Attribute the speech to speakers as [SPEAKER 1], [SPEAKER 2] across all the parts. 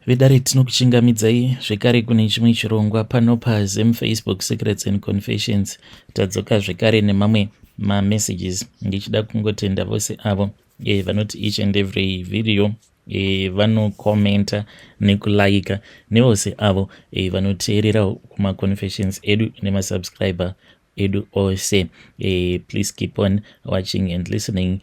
[SPEAKER 1] Vedare, tinokuchingamidzai zvekare kune chimwe chirongwa pano paZim Facebook Secrets and Confessions. Tadzoka zvekare nemamwe mamessages. Ndichida kungotenda vose avo vanoti each and every video vanokomenta nekulaika, nevose avo vanoteerera kumaconfessions edu nemasubscriber edu ose. Please keep on watching and listening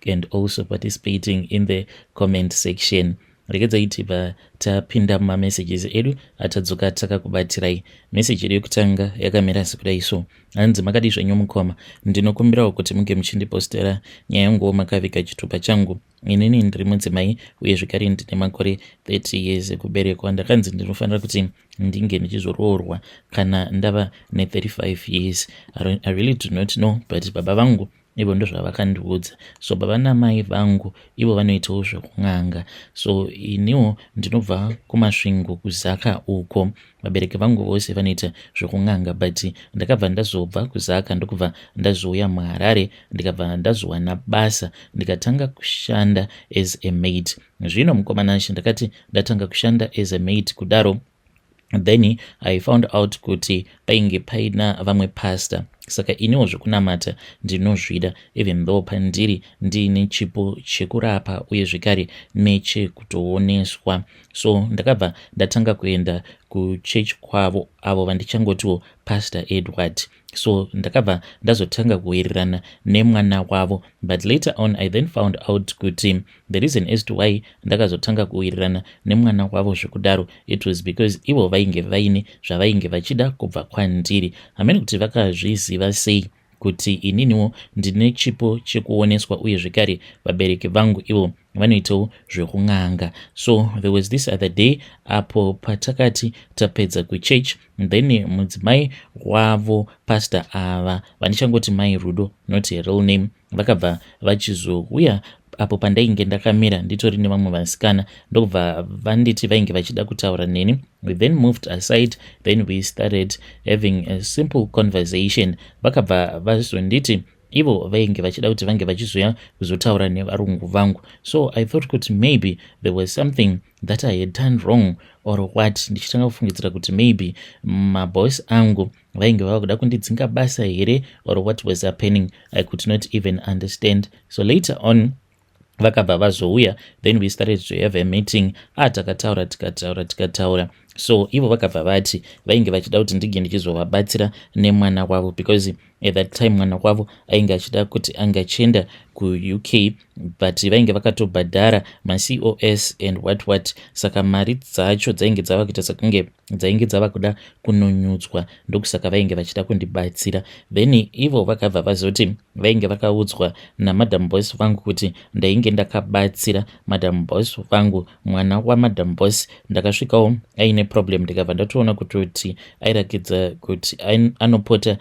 [SPEAKER 1] and also participating in the comment section. Regedzai tibva tapinda mumamessages edu atadzoka takakubatirai. Meseji yedu yekutanga yakamira sekudai so. Hanzi, "Makadi zvenyu mukoma? Ndinokumbirawo kuti munge muchindipostera nyaya yanguwo makaviga chitupa changu. Inini ndiri mudzimai uye zvekare ndine makore 30 years ekuberekwa. Ndakanzi ndinofanira kuti ndinge ndichizoroorwa kana ndava ne35 years. I really do not know, but baba vangu ivo ndozvavakandiudza. So baba namai vangu ivo vanoitawo zvekun'anga. So iniwo ndinobva kuMasvingo, kuZaka uko. Vabereki vangu vose vanoita zvekun'anga, but ndakabva ndazobva kuZaka, ndokubva ndazouya muHarare, ndikabva ndazowana basa, ndikatanga kushanda as a maid. Zvino mukoma Nashe, ndakati ndatanga kushanda as a maid kudaro, then I found out kuti painge paina vamwe pastor. Saka iniwo zvekunamata ndinozvida, even though pandiri ndiine chipo chekurapa uye zvekare nechekutooneswa. So ndakabva ndatanga kuenda kuchechi kwavo avo vandichangotiwo Pastor Edward. So ndakabva ndazotanga kuwirirana nemwana wavo, but later on I then found out kuti the reason as to why ndakazotanga kuwirirana nemwana wavo zvekudaro, it was because ivo vainge vaine zvavainge vachida kubva kwandiri. Hamene kuti vakazviziva sei kuti ininiwo ndine chipo chekuoneswa uye zvekare vabereki vangu ivo vanoitawo zvekun'anga. So there was this other day apo patakati tapedza kuchurch, then mudzimai wavo pastor ava, vandichangoti Mai Rudo, not a real name, vakabva vachizouya apo pandainge ndakamira nditori nevamwe vasikana, ndokubva vanditi vainge vachida kutaura neni. We then moved aside, then we started having a simple conversation. Vakabva vazonditi ivo vainge vachida kuti vange vachizoya kuzotaura nevarungu vangu. So I thought kuti maybe there was something that I had done wrong or what, ndichitanga kufungidzira kuti maybe maboss angu vainge vava kuda kundidzinga basa here or what was happening. I could not even understand. So later on vakabva vazouya, then we started to have a meeting. Takataura, tikataura, tikataura. So ivo vakabva vati vainge vachida kuti ndinge ndichizovabatsira nemwana wavo, because at that time mwana wavo ainge achida kuti ange achienda kuUK, but vainge vakatobhadhara maCOS and what what. Saka mari dzacho dzainge dzava kuita sekunge dzainge dzava kuda kunonyudzwa, ndokusaka vainge vachida kundibatsira. Then ivo vakabva vazoti vainge vakaudzwa naMadam Boss vangu kuti ndainge ndakabatsira Madam Boss vangu. Mwana waMadam Boss ndakasvikawo aine problem, ndikabva ndatoona kutoti airakidza kuti anopota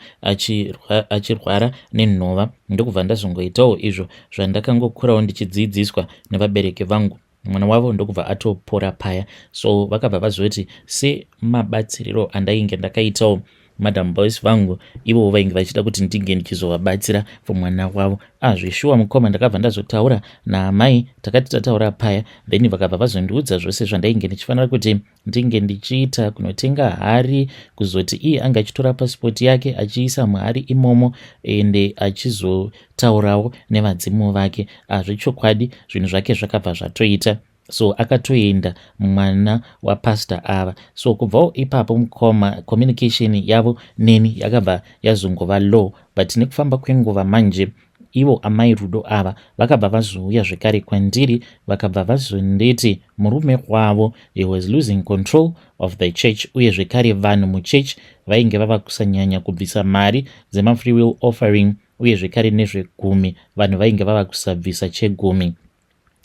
[SPEAKER 1] achirwara nenhova, ndokubva ndazongoitawo izvo zvandakangokurawo ndichidzidziswa nevabereki vangu. Mwana wavo ndokubva atopora paya. So vakabva vazoti semabatsiriro andainge ndakaitawo Madam Boss vangu, ivowo vainge vachida kuti ndinge ndichizovabatsira for mwana wavo. Azvishuwa mukoma, ndakabva ndazotaura naamai. Takati tataura paya, then vakabva vazondiudza zvose zvandainge ndichifanira kuti ndinge ndichiita, kunotenga hari, kuzoti iye anga achitora pasipoti yake achiisa muhari imomo, ende achizotaurawo nevadzimu vake. Azvechokwadi, zvinhu zvake zvakabva zvatoita. So akatoenda mwana wapastor ava. So kubvawo ipapo mukoma, communication yavo neni yakabva yazongova low. But nekufamba kwenguva manje, ivo amai Rudo ava vakabva vazouya zvekare kwandiri, vakabva vazonditi murume wavo, he was losing control of the church, uye zvekare vanhu muchurch vainge vava kusanyanya kubvisa mari dzemafree will offering, uye zvekare nezvegumi, vanhu vainge vava kusabvisa chegumi.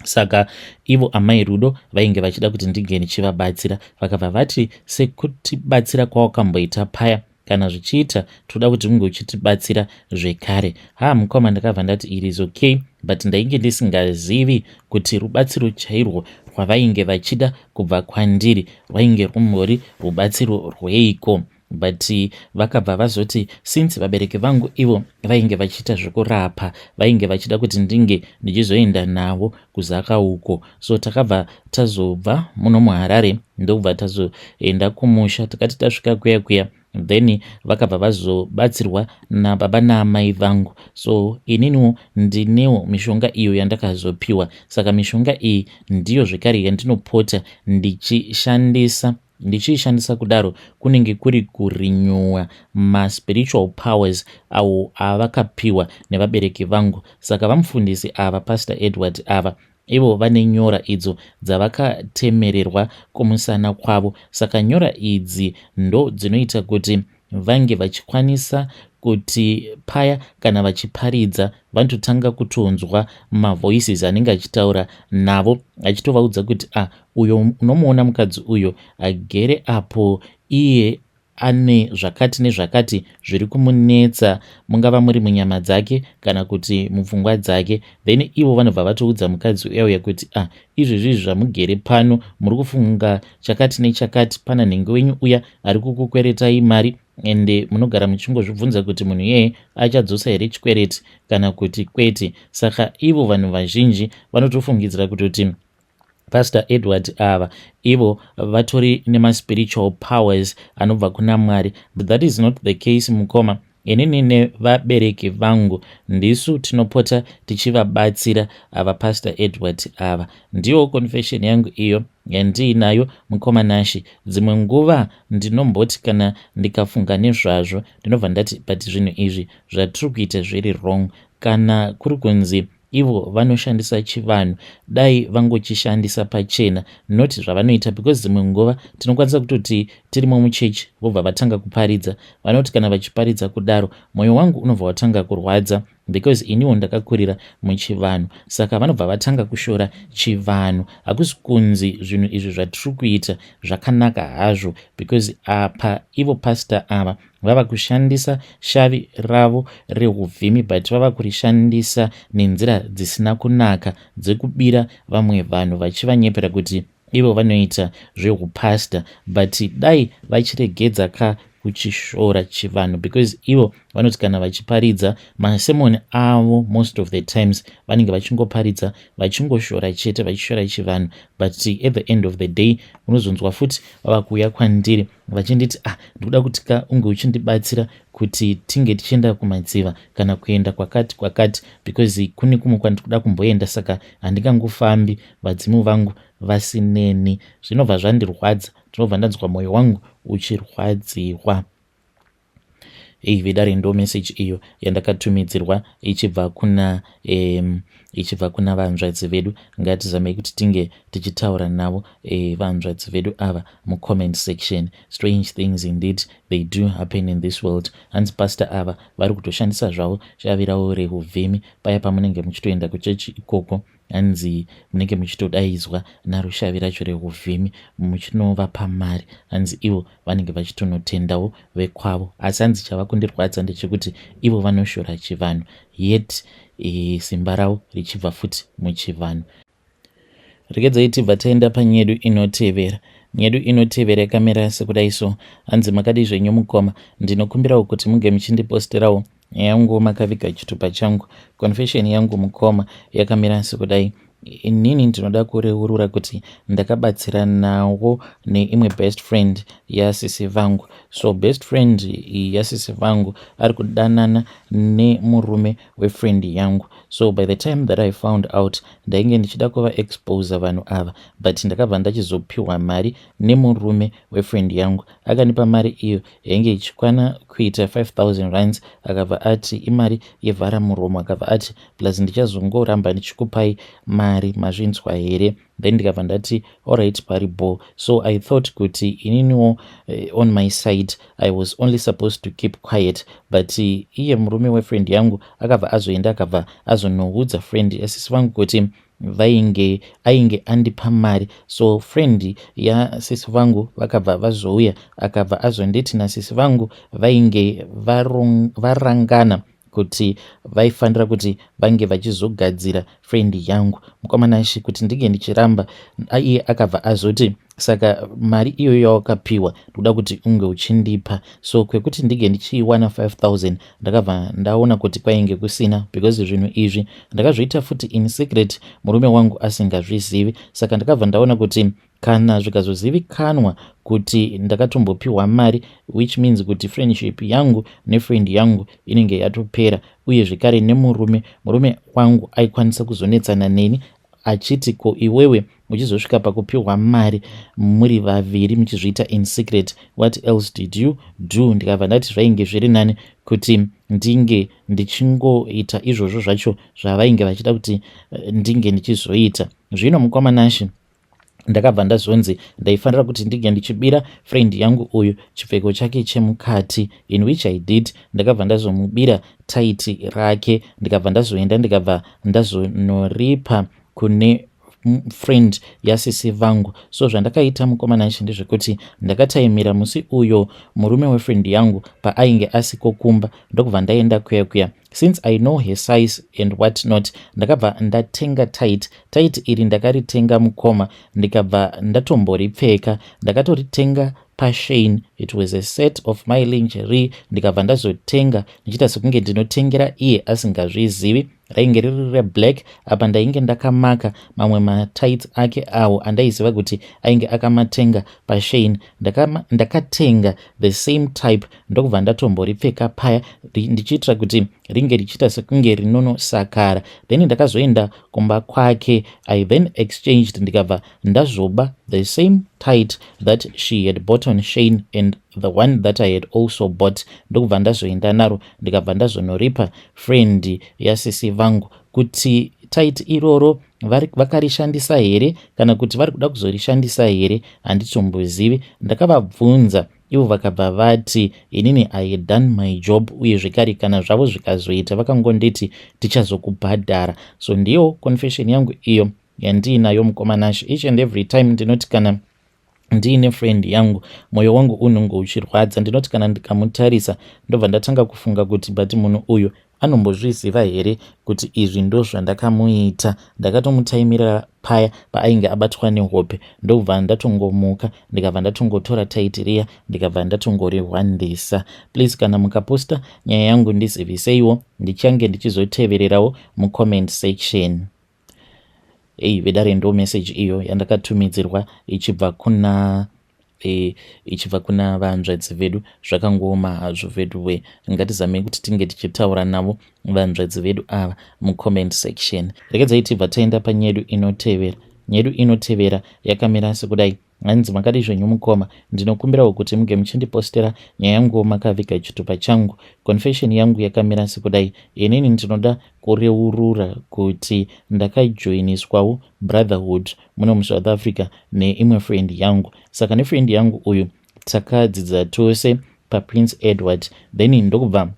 [SPEAKER 1] Saka ivo amai Rudo vainge vachida kuti ndinge ndichivabatsira. Vakabva vati, "Sekutibatsira kwawakamboita paya, kana zvichiita, toda kuti unge uchitibatsira zvekare." Ha, mukoma, ndakabva ndati it is okay, but ndainge ndisingazivi kuti rubatsiro chairwo rwavainge vachida kubva kwandiri rwainge rumbori rubatsiro rweiko. But vakabva vazoti since vabereki vangu ivo vainge vachiita zvekurapa, vainge vachida kuti ndinge ndichizoenda navo kuZaka uko. So takabva tazobva muno muHarare, ndokubva tazoenda kumusha. Takati tasvika kuya kuya, then vakabva vazobatsirwa nababa naamai vangu. So ininiwo ndinewo mishonga iyo yandakazopiwa. Saka mishonga iyi ndiyo zvekare yandinopota ndichishandisa. Ndichiishandisa kudaro kunenge kuri kurenewa maspiritual powers awo avakapiwa nevabereki vangu. Saka vamufundisi ava, Pastor Edward ava, ivo vane nyora idzo dzavakatemererwa kumusana kwavo. Saka nyora idzi ndo dzinoita kuti vange vachikwanisa kuti paya kana vachiparidza, vanototanga kutonzwa mavoices anenge achitaura navo, achitovaudza kuti, "A ah, uyo unomuona mukadzi uyo agere apo, iye ane zvakati nezvakati zviri kumunetsa, mungava muri munyama dzake kana kuti mupfungwa dzake." Then ivo vanobva vatoudza mukadzi uya uya kuti, "Ah, izvezvi izvi zvamugere pano muri kufunga chakati nechakati, pana nhengo wenyu uya ari kukukweretai mari, ende munogara muchingozvibvunza kuti munhu iyeye achadzosa here chikwereti kana kuti kwete." Saka ivo vanhu vazhinji vanotofungidzira kutoti Pastor Edward ava ivo vatori nemaspiritual powers anobva kuna Mwari, but that is not the case, mukoma. Inini nevabereki vangu ndisu tinopota tichivabatsira ava Pastor Edward ava. Ndiwo confession yangu iyo yandiinayo, mukoma Nashi. Dzimwe nguva ndinomboti kana ndikafunga nezvazvo, ndinobva ndati, but zvinhu izvi zvatiri kuita zviri wrong. Kana kuri kunzi ivo vanoshandisa chivanhu, dai vangochishandisa pachena, not zvavanoita, because dzimwe nguva tinokwanisa kutoti tirimo muchechi, vobva vatanga kuparidza. Vanoti kana vachiparidza kudaro, mwoyo wangu unobva watanga kurwadza, because iniwo ndakakurira muchivanhu. Saka vanobva vatanga kushora chivanhu. Hakusi kunzi zvinhu izvi zvatiri kuita zvakanaka hazvo, because apa ivo pastor ava vava kushandisa shavi ravo reuvhimi, but vava kurishandisa nenzira dzisina kunaka dzekubira vamwe vanhu, vachivanyepera kuti ivo vanoita zveupasta. But dai vachiregedza ka kuchishora chivanhu, because ivo vanoti kana vachiparidza masermon avo, most of the times vanenge vachingoparidza vachingoshora chete, vachishora chivanhu. But at the end of the day unozonzwa futi vava kuuya kwandiri vachinditi, "Ah, ndikuda kuti ka unge uchindibatsira kuti tinge tichienda kumadziva kana kuenda kwakati kwakati, because kune kumwe kwandikuda kumboenda, saka handingangofambi vadzimu vangu vasineni." Zvinobva zvandirwadza, ndinobva ndanzwa mwoyo wangu uchirwadziwa. Ei vedare, ndo message iyo yandakatumidzirwa ichibva kuna vanzvadzi vedu. Ngatizamei kuti tinge tichitaura navo vanzvadzi vedu ava mucomment section. Strange things indeed, they do happen in this world. Hanzi pastor ava vari kutoshandisa zvavo shavi ravo reuvhimi. Paya pamunenge muchitoenda kuchechi ikoko, hanzi munenge muchitodaidzwa naro shavi racho reuvhimi, muchinovapa mari. Hanzi ivo vanenge vachitonotendawo vekwavo. Asi hanzi chava kundirwadza ndechekuti ivo vanoshora chivanhu, yet simba ravo richibva futi muchivanhu. Regedzai tibva taenda panyedu inotevera. Nyedu inotevera yakamira sekudai so. Hanzi, "Makadi zvenyu mukoma? Ndinokumbirawo kuti munge muchindiposterawo yangu makaviga chitupa changu. Confession yangu, mukoma, yakamira sekudai. Inini ndinoda kureurura kuti ndakabatsiranawo neimwe best friend yasisi vangu. So best friend yasisi vangu ari kudanana nemurume wefriend yangu. So by the time that I found out, ndainge ndichida kuvaexposa vanhu ava, but ndakabva ndachizopiwa mari nemurume wefriend yangu. Akanipa mari iyo yainge ichikwana kuita 5000 rands. Akabva ati imari yevhara muromo. Akabva ati, 'Plus ndichazongoramba ndichikupai mari, mazvinzwa here?' Then ndikabva ndati, 'Alright, paribo.' So I thought kuti ininiwo on my side I was only supposed to keep quiet, but iye murume wefriend yangu akabva azoenda, akabva azonoudza friend yasisi vangu kuti vainge ainge andipa mari. So friend yasisi vangu vakabva vazouya, akabva azonditi nasisi vangu vainge varangana. Kuti vaifanira kuti vange vachizogadzira friend yangu, mukoma Nashe, kuti ndinge ndichiramba. Iye akabva azoti, "Saka mari iyoyo yawakapiwa, ndoda kuti unge uchindipa." So kwekuti ndinge ndichiiwana 5000, ndakabva ndaona kuti kwainge kusina, because zvinhu izvi ndakazviita futi in secret, murume wangu asingazvizivi. Saka ndakabva ndaona kuti kana zvikazozivikanwa kuti ndakatombopiwa mari, which means kuti friendship yangu nefriend yangu inenge yatopera. Uye zvekare nemurume, murume wangu aikwanisa kuzonetsana neni achiti, "Ko iwewe uchizosvika pakupiwa mari muri vaviri muchizviita in secret, what else did you do?" Ndikabva ndati zvainge zviri nani kuti ndinge ndichingoita izvozvo zvacho zvavainge vachida kuti ndinge ndichizoita. Zvino, mukoma Nashe, ndakabva ndazonzi ndaifanira kuti ndinge ndichibira friend yangu uyu chipfeko chake chemukati, in which I did. Ndakabva ndazomubira tight rake, ndikabva ndazoenda, ndikabva ndazonoripa kune friend yasisi vangu. So zvandakaita, mukoma Nashe, ndezvekuti ndakataimira musi uyo murume wefriend yangu paainge asiko kumba, ndokubva ndaenda kuya kuya. Since I know her size and what not, ndakabva ndatenga tight. Tight iri ndakaritenga, mukoma, ndikabva ndatomboripfeka. Ndakatoritenga paShein. It was a set of my lingerie. Ndikabva ndazotenga ndichiita sekunge ndinotengera iye asingazvizivi. Rainge riri reblack. Apa ndainge ndakamaka mamwe matights ake awo andaiziva kuti ainge akamatenga paShein. Ndakatenga the same type, ndokubva ndatomboripfeka paya ndichiitira kuti ringe richiita sekunge rinonosakara. Then ndakazoenda kumba kwake. I then exchanged, ndikabva ndazoba the same tight that she had bought on Shein and the one that I had also bought, ndokubva ndazoenda naro, ndikabva ndazonoripa friend yasisi vangu. Kuti tight iroro vakarishandisa here kana kuti vari kuda kuzorishandisa here, handitombozivi. Ndakavabvunza, ivo vakabva vati inini I had done my job, uye zvekare kana zvavo zvikazoita, vakangonditi tichazokubhadhara. So ndiyo confession yangu iyo yandiinayo, mukoma Nashe. Each and every time ndinoti kana ndiine friend yangu, mwoyo wangu unonge uchirwadza. Ndinoti kana ndikamutarisa, ndobva ndatanga kufunga kuti, but munhu uyu anombozviziva here kuti izvi ndo zvandakamuita? Ndakatomutaimira paya paainge abatwa nehope, ndobva ndatongomuka, ndikabva ndatongotora tight riya, ndikabva ndatongorihwandisa. Please, kana mukaposta nyaya yangu, ndiziviseiwo, ndichange ndichizotevererawo mucomment section. Ei vedare, ndo message iyo yandakatumidzirwa ichibva kuna vanzvadzi vedu. Zvakangooma hazvo vedu we. Ngatizamei kuti tinge tichitaura navo vanzvadzi vedu ava mucomment section. Regedzai tibva taenda panyedu inotevera. Nyedu inotevera yakamira sekudai. Hanzi, "Makadi zvenyu mukoma? Ndinokumbirawo kuti muge muchindipostera nyaya yangu makaviga chitupa changu. Confession yangu yakamira sekudai. Inini ndinoda kureurura kuti ndakajoiniswawo brotherhood muno muSouth Africa neimwe friend yangu. Saka nefriend yangu uyu takadzidza tose paPrince Edward, then ndokubva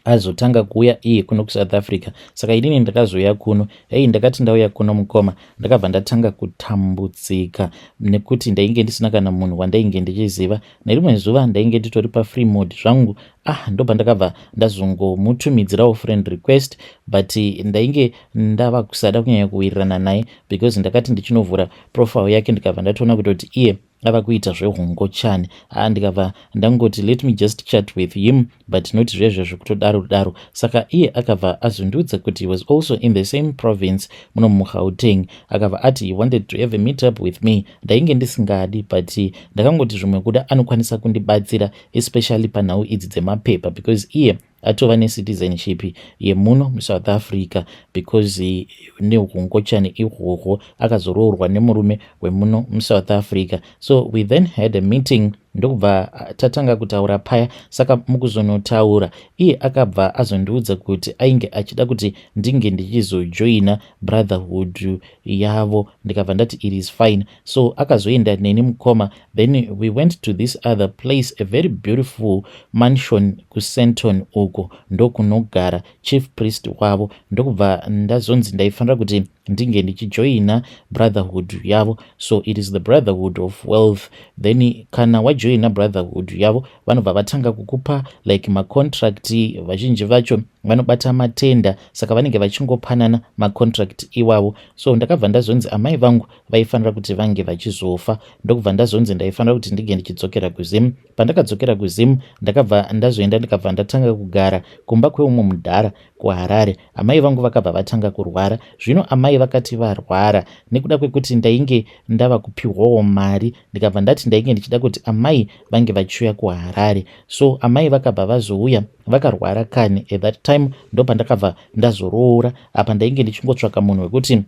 [SPEAKER 1] azotanga kuuya iye kuno kuSouth Africa. Saka inini ndakazouya kuno. Hei, ndakati ndauya kuno, mukoma, ndakabva ndatanga kutambudzika nekuti ndainge ndisina kana munhu wandainge ndichiziva. Nerimwe zuva ndainge nditori pafree mode zvangu. Ah, ndobva ndakabva ndazongomutumidzirawo friend request, but ndainge ndava kusada kunyanya kuwirirana naye because ndakati ndichinovhura profile yake, ndikabva ndatoona kutoti iye ava kuita zvehungochani. A, ndikabva ndangoti, 'Let me just chat with him, but not zvezvo zvekutodaro daro.' Saka iye akabva azondiudza kuti he was also in the same province muno muGauteng. Akabva ati he wanted to have a meet up with me. Ndainge ndisingadi, but ndakangoti zvimwe kuda anokwanisa kundibatsira, especially panhau idzi dzemapepa, because iye atova necitizenship yemuno muSouth Africa, because nehungochani ihwohwo akazoroorwa nemurume wemuno muSouth Africa. So we then had a meeting, ndokubva tatanga kutaura paya. Saka mukuzonotaura, iye akabva azondiudza kuti ainge achida kuti ndinge ndichizojoina brotherhood yavo. Ndikabva ndati it is fine. So akazoenda neni, mukoma. Then we went to this other place, a very beautiful mansion kuSandton uko, ndokunogara chief priest wavo. Ndokubva ndazonzi ndaifanira kuti ndinge ndichijoina brotherhood yavo. So it is the Brotherhood of Wealth. Then kana wajoina brotherhood yavo, vanobva vatanga kukupa like macontract. Vazhinji vacho Vanobata matenda, saka vanenge vachingopanana macontract iwavo. So ndakabva ndazonzi amai vangu vaifanira kuti vange vachizofa, ndokubva ndazonzi ndaifanira kuti ndinge ndichidzokera kuZim. Pandakadzokera kuZim, ndakabva ndazoenda, ndikabva ndatanga kugara kumba kweumwe mudhara kuHarare. Amai vangu vakabva vatanga kurwara. Zvino amai vakati varwara, nekuda kwekuti ndainge ndava kupiwawo mari, ndikabva ndati ndainge ndichida kuti amai vange vachiuya kuHarare. So amai vakabva vazouya vakarwara kani. At that time ndopandakabva ndazoroora. Apa ndainge ndichingotsvaka munhu wekuti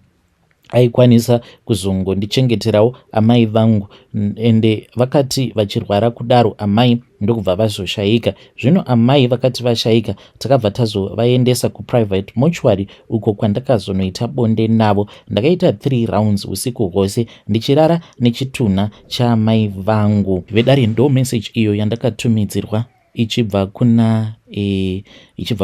[SPEAKER 1] aikwanisa kuzongondichengeterawo amai vangu. Ende vakati vachirwara kudaro, amai ndokubva vazoshayika. Zvino amai vakati vashayika, takabva tazovaendesa kuprivate mortuary, uko kwandakazonoita bonde navo. Ndakaita 3 rounds usiku hwose ndichirara nechitunha chaamai vangu. Vedare, ndo message iyo yandakatumidzirwa ichibva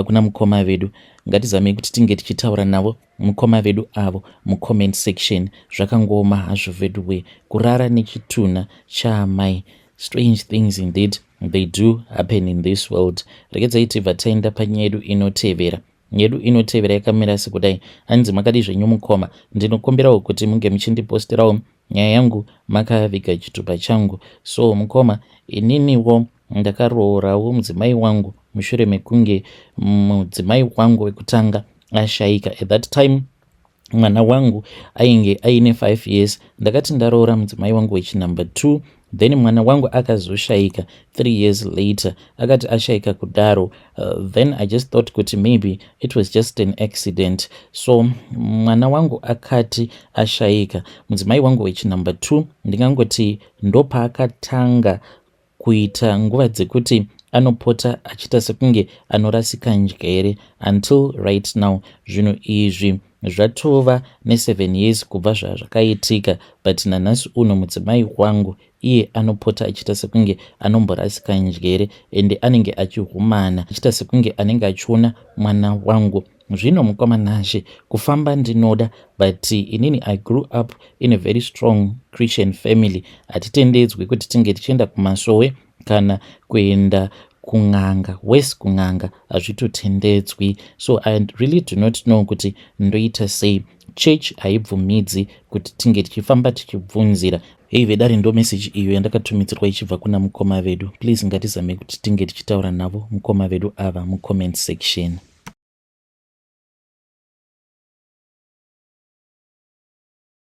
[SPEAKER 1] kuna mukoma vedu. Ngatizamei kuti tinge tichitaura navo mukoma vedu avo mucomment section. Zvakangooma hazvo veduwe, kurara nechitunha chaamai. Strange things indeed, they do happen in this world. Regedzai tibva taenda panyaya yedu inotevera. Yedu inotevera yakamira sekudai. Hanzi, "Makadi zvenyu mukoma? Ndinokumbirawo kuti munge muchindiposterawo nyaya yangu makaviga chitupa changu. So mukoma, ininiwo ndakaroorawo mudzimai wangu mushure mekunge mudzimai wangu wekutanga ashayika. At that time mwana wangu ainge aine 5 years. Ndakati ndaroora mudzimai wangu wechinumber 2, then mwana wangu akazoshayika 3 years later. Akati ashayika kudaro, then I just thought kuti maybe it was just an accident. So mwana wangu akati ashayika, mudzimai wangu wechinumber 2 ndingangoti ndopaakatanga kuita nguva dzekuti anopota achiita sekunge anorasika njere until right now. Zvinhu izvi zvatova ne7 years kubva zvazvakaitika, but nanhasi uno mudzimai wangu iye anopota achiita sekunge anomborasika njere, ende anenge achihumana achiita sekunge anenge achiona mwana wangu. Zvino mukoma Nashe, kufamba ndinoda, but inini I grew up in a very strong Christian family. Hatitendedzwi kuti tinge tichienda kumasowe kana kuenda kun'anga wese. Kun'anga hazvitotendedzwi. So I really do not know kuti ndoita sei. Church haibvumidzi kuti tinge tichifamba tichibvunzira." Hei vedare, ndo meseji iyo yandakatumidzirwa ichibva kuna mukoma vedu. Please, ngatizame kuti tinge tichitaura navo mukoma vedu ava mucomment section.